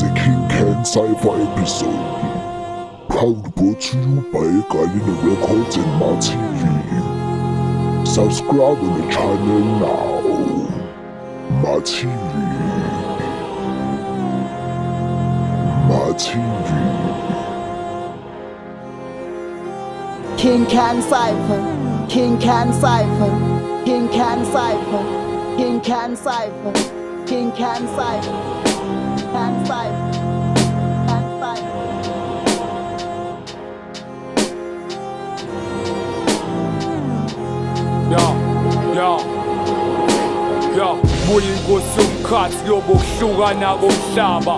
a King Can Cypher episode. Proud brought to you by Galina Records and Ma TV. Subscribe on the channel now. Ma TV. Ma TV. King Can Cypher, King Can Cypher, King Can Cypher, King Can Cypher, King Can Cypher, Can Cypher, Can Cypher. Ya, ya, ya, buya inkosi yomkhathi kuyobokuhlukana komhlaba.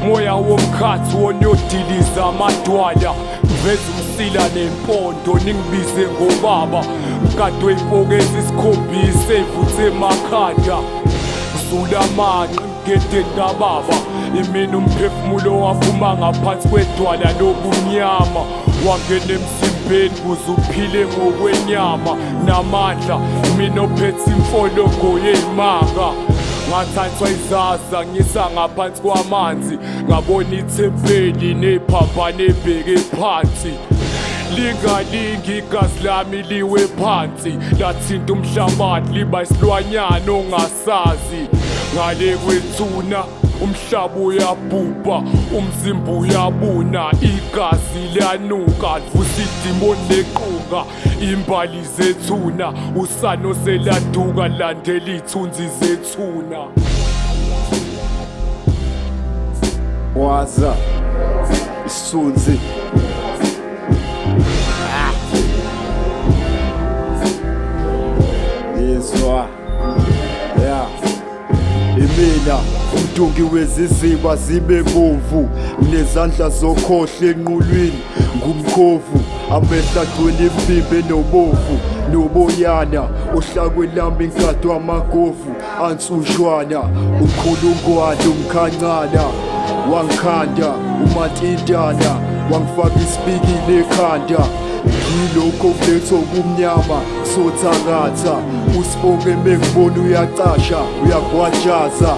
Moya womkhathi wona uyodiliza amadwala. Ngiveza umsila nempondo ningibize ngobaba. Mkadwe ipokezi isikhombisa evuthe emakhanda. Zula amanqe emgedeni kababa. Imina umphefumulo waphuma ngaphansi kwedwala lobumnyama. Wangena emzimbeni kuze uphile ngokwenyama namandla. Mina ophethe imfologo yey'manga. Ngathathwa izaza ngisa ngaphansi kwamanzi. Ngabona ithempeli nephambano ebheke phansi. Lingalingi igazi lami liwe phansi. Lathinta umhlabathi liba isilwanyana ongasazi. Ngale kwethuna umhlaba uyabhubha, umzimba uyabuna, igazi liyanuka, livusa idimoni nequnga, imbali zethuna, usano seladuka, landela iy'thunzi zethuna. Waza isithunzi. Yezwa. Yeah. Imina umdungi weziziba zibe bomvu, nginezandla zokhohle enqulwini, ngumkhovu, amehlo agcwele imibimbi enobovu, noboyana, ohlakwe lami ngadwa amagovu, ansushwana, umkhulungwane umkhancana, wangikhanda, umatintana, wangifaka isipikili ekhanda. Yilokho kuletha okumnyama sothakatha, usibonge mengibona uyacasha, uyagwajaza,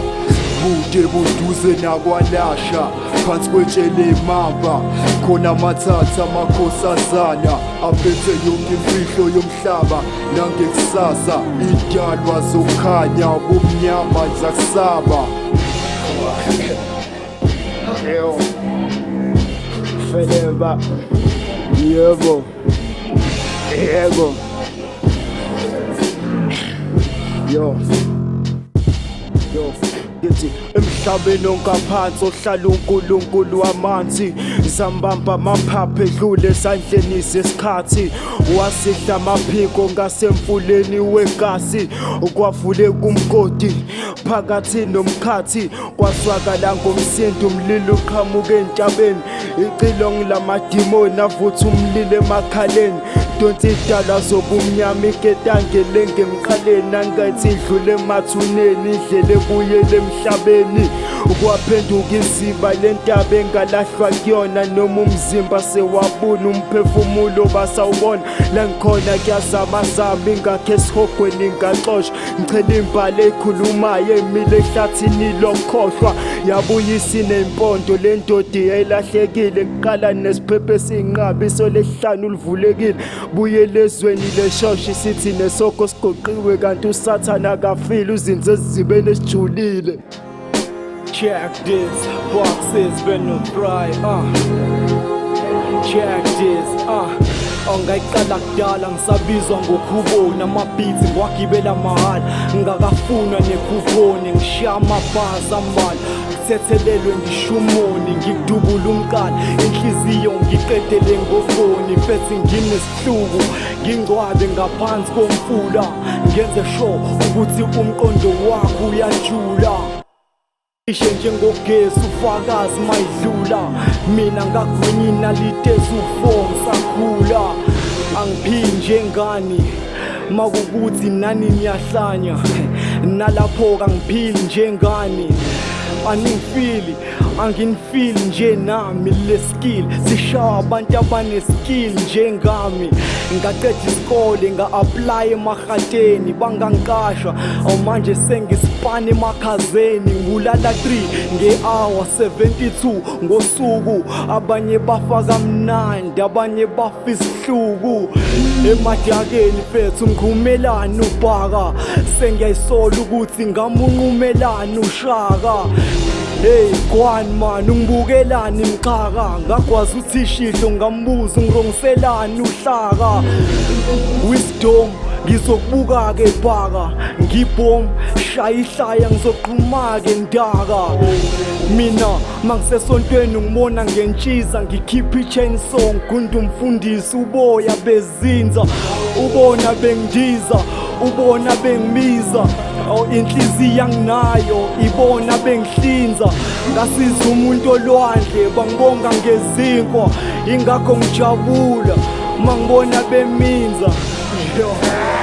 bude buduze nakwalasha, phansi kwetshele imamba, khona amathatha amakhosazana, aphethe yonke imfihlo yomhlaba, nangekusasa, idalwa zokukhanya, bumnyama zakusaba. Yo. Feleba. Yebo. Yebo. Yo. Yo. Ngithi emhlabeni ongaphansi ohlala uNkulunkulu wamanzi, zambamba amaphaphu edlule esandleni sesikhathi, wasidla amaphiko ngasemfuleni wegasi, kwavuleka umgodi phakathi nomkhathi, kwazwakala ngomsindo umlilo uqhamuka entabeni, icilongo lamadimoni avutha umlilo emakhaleni, donsa idalwa zobumnyama iketange lengemqaleni, angathi idlule emathuneni, indlela ebuyele emhlabeni, kwaphenduka iziba lentaba engalahlwa kuyona, noma umzimba sewabuna umphefumulo basawubona, la ngikhona kuyazamazama ingakho esihogweni ngaxoshwa, ngichela imbali ekhulumayo emile ehlathini lokhohlwa, yabuyisa inempondo le ndoda yayilahlekile, kuqala nesiphephe esiyinqaba iso lesihlanu livulekile, buyele ezweni leshosha isithi nesokho sigoqiwe, kanti usathana akafile uzinze esizibeni esijulile. Check this, boxes been no fry, Check this, Ongayiqala kudala ngisabizwa ngokhuboni, ama-beats ngiwagibela mahhala, ngingakafunwa nekhuphoni, ngishiya amabhazi ambalwa, kuthethelelwe ngisho umoni, ngikudubula umqala, inhliziyo ngiqedele ngofoni, fethi nginesihluku, ngingcwabe ngaphansi komfula, ngenze sure ukuthi umqondo wakho uyajula. Ishe njengogesi ufakazi mayidlula, mina ngagwinya inaliti eziwu-4 ngisakhula, angiphili njengani makukuthi nani niyahlanya, nalapho kangiphili njengani, Aningifili, anginifili nje nami le skill. Sishawa abantu abaneskill njengami. Ngaqeda isikole, nga-apply emahateni, bangangiqasha. Awumanje sengisipana emakhazeni, ngibulala 3 nge-hour, 72 ngosuku. Abanye bafa kamnandi, abanye bafa isihluku. Emadakeni fethu ngiqhumelana ubhaka, sengiyayisola ukuthi ngamunqumelana ushaka. Hey Kwan man, ungibukelani mxhaka? Ngagwaza uthishihlo, ngambuza ungirongiselani uhlaka. Wisdom ngizokubuka-ke bhaka, ngibhom shaya ihlaya, ngizoqhuma-ke ndaka. Mina mangisesontweni ngibona ngentshiza, ngikhipha i-chainsaw, ngigunda umfundisi uboya bezinza. Ubona bengidiza, ubona bengimiza, oh inhliziyo anginayo ibona bengihlinza. Ngasiza umuntu olwandle, bangibonga ngezinkwa, ingakho ngijabula mangibona beminza. Yo.